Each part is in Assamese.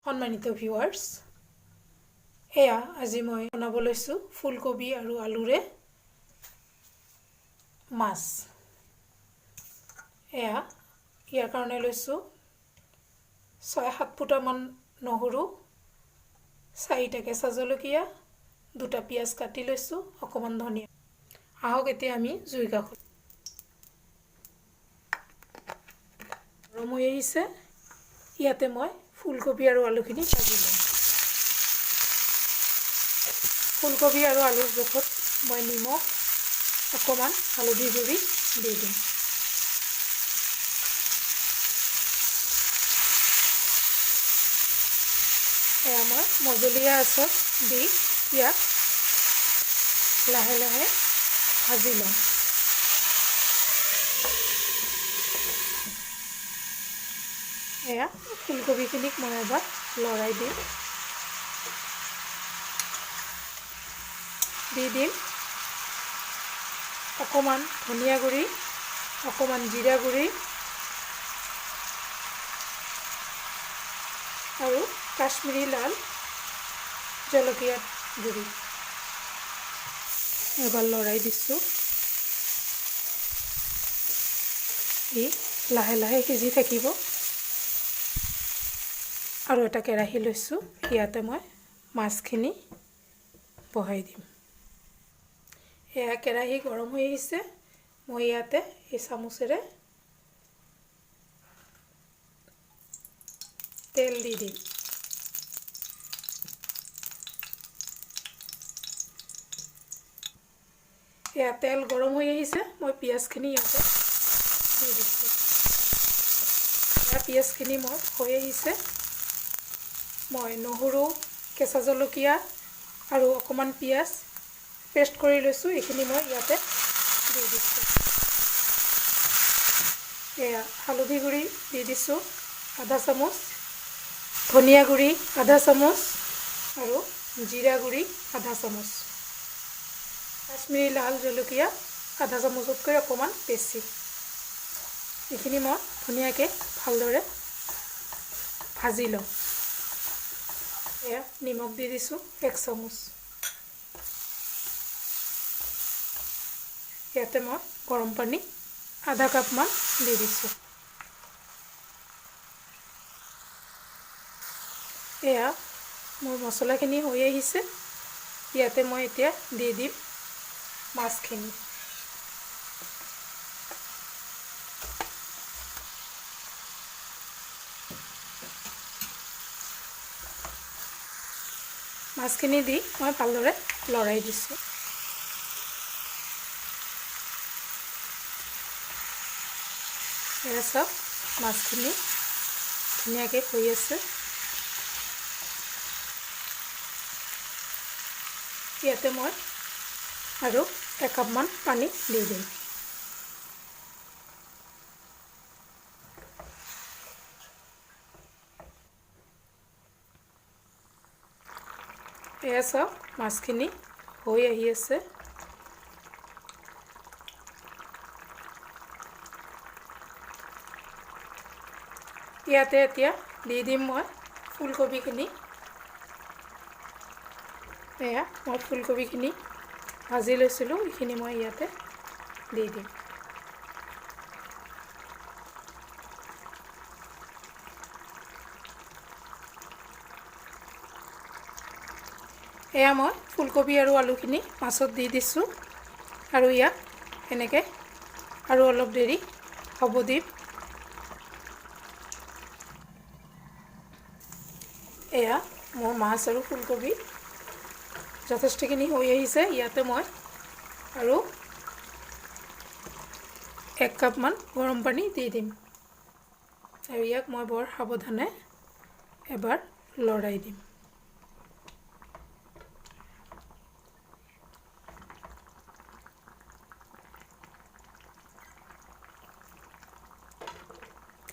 সন্মানিত ভিউৱাৰ্ছ, এয়া আজি মই বনাব লৈছোঁ ফুলকবি আৰু আলুৰে মাছ। এয়া ইয়াৰ কাৰণে লৈছোঁ 6-7 ফুটামান নহৰু, 4টা কেঁচা জলকীয়া, 2টা পিঁয়াজ কাটি লৈছোঁ, অকণমান ধনিয়া। আহক এতিয়া আমি জুই কাষত গৰম হৈ আহিছে। ইয়াতে মই ফুলকবি আৰু আলুখিনি ভাজি ল'ম। ফুলকবি আৰু আলুৰ জোখত মই নিমখ, অকণমান হালধি গুড়ি দি দিম। এয়া মই মজলীয়া আঁচত দি ইয়াক লাহে লাহে ভাজি ল'ম। এয়া ফুলকবিখিনিক মই এবাৰ লৰাই দিম, দি দিম অকণমান ধনিয়া গুড়ি, অকণমান জিৰা গুড়ি আৰু কাশ্মীৰী লাল জলকীয়া গুড়ি। এবাৰ লৰাই দিছোঁ। ই লাহে লাহে সিজি থাকিব। আৰু এটা কেৰাহী লৈছোঁ, ইয়াতে মই মাছখিনি বহাই দিম। এয়া কেৰাহী গৰম হৈ আহিছে। মই ইয়াতে এই চামুচেৰে তেল দি দিম। এয়া তেল গৰম হৈ আহিছে। মই পিঁয়াজখিনি ইয়াতে দি দিছোঁ। এয়া পিঁয়াজখিনি মোৰ হৈ আহিছে। মই নহৰু, কেঁচা জলকীয়া আৰু অকণমান পিঁয়াজ পেষ্ট কৰি লৈছোঁ, এইখিনি মই ইয়াতে দি দিছোঁ। এয়া হালধি গুড়ি দি দিছোঁ আধা চামুচ, ধনিয়া গুড়ি আধা চামুচ আৰু জিৰা গুড়ি আধা চামুচ, কাশ্মীৰী লাল জলকীয়া আধা চামুচতকৈ অকণমান বেছি। এইখিনি মই ধুনীয়াকৈ ভালদৰে ভাজি লওঁ। এয়া নিমখ দি দিছোঁ 1 চামুচ। ইয়াতে মই গৰম পানী আধা কাপমান দি দিছোঁ। এয়া মোৰ মছলাখিনি হৈ আহিছে। ইয়াতে মই এতিয়া দি দিম মাছখিনি। মাছখিনি দি মই ভালদৰে লৰাই দিছোঁ। এয়া চাওক, মাছখিনি ধুনীয়াকৈ হৈ আছে। ইয়াতে মই আৰু একাপমান পানী দি দিম। এয়া চাওক, মাছখিনি হৈ আহি আছে। ইয়াতে এতিয়া দি দিম মই ফুলকবিখিনি। এয়া মই ফুলকবিখিনি ভাজি লৈছিলোঁ, এইখিনি মই ইয়াতে দি দিম। এয়া মই ফুলকবি আৰু আলুখিনি মাছত দি দিছোঁ আৰু ইয়াক এনেকৈ আৰু অলপ দেৰি হ'ব দিম। এয়া মোৰ মাছ আৰু ফুলকবি যথেষ্টখিনি হৈ আহিছে। ইয়াতে মই আৰু 1 কাপমান গৰম পানী দি দিম আৰু ইয়াক মই বৰ সাৱধানে এবাৰ লৰাই দিম।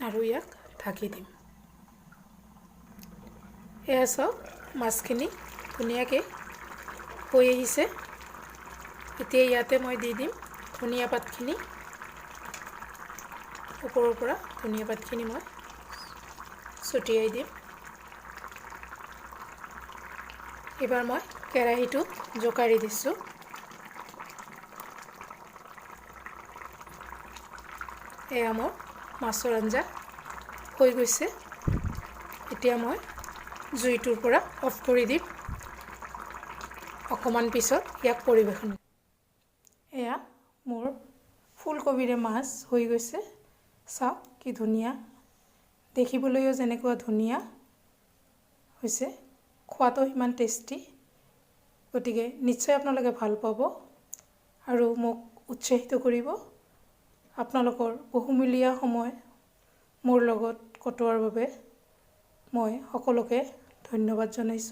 আৰু ইয়াক ঢাকি দিম। এয়া চাওক, মাছখিনি ধুনীয়াকৈ হৈ আহিছে। এতিয়া ইয়াতে মই দি দিম ধনিয়া পাতখিনি। ওপৰৰ পৰা ধনিয়া পাতখিনি মই ছটিয়াই দিম। এইবাৰ মই কেৰাহীটো জোকাৰি দিছোঁ। এয়া মোৰ মাছৰ আঞ্জা হৈ গৈছে। এতিয়া মই জুইটোৰ পৰা অফ কৰি দিম। অকণমান পিছত ইয়াক পৰিৱেশন। এয়া মোৰ ফুলকবিৰে মাছ হৈ গৈছে। চাওক কি ধুনীয়া, দেখিবলৈও যেনেকুৱা ধুনীয়া হৈছে, খোৱাটো সিমান টেষ্টি। গতিকে নিশ্চয় আপোনালোকে ভাল পাব আৰু মোক উৎসাহিত কৰিব। আপোনালোকৰ বহুমূলীয়া সময় মোৰ লগত কটোৱাৰ বাবে মই সকলোকে ধন্যবাদ জনাইছোঁ।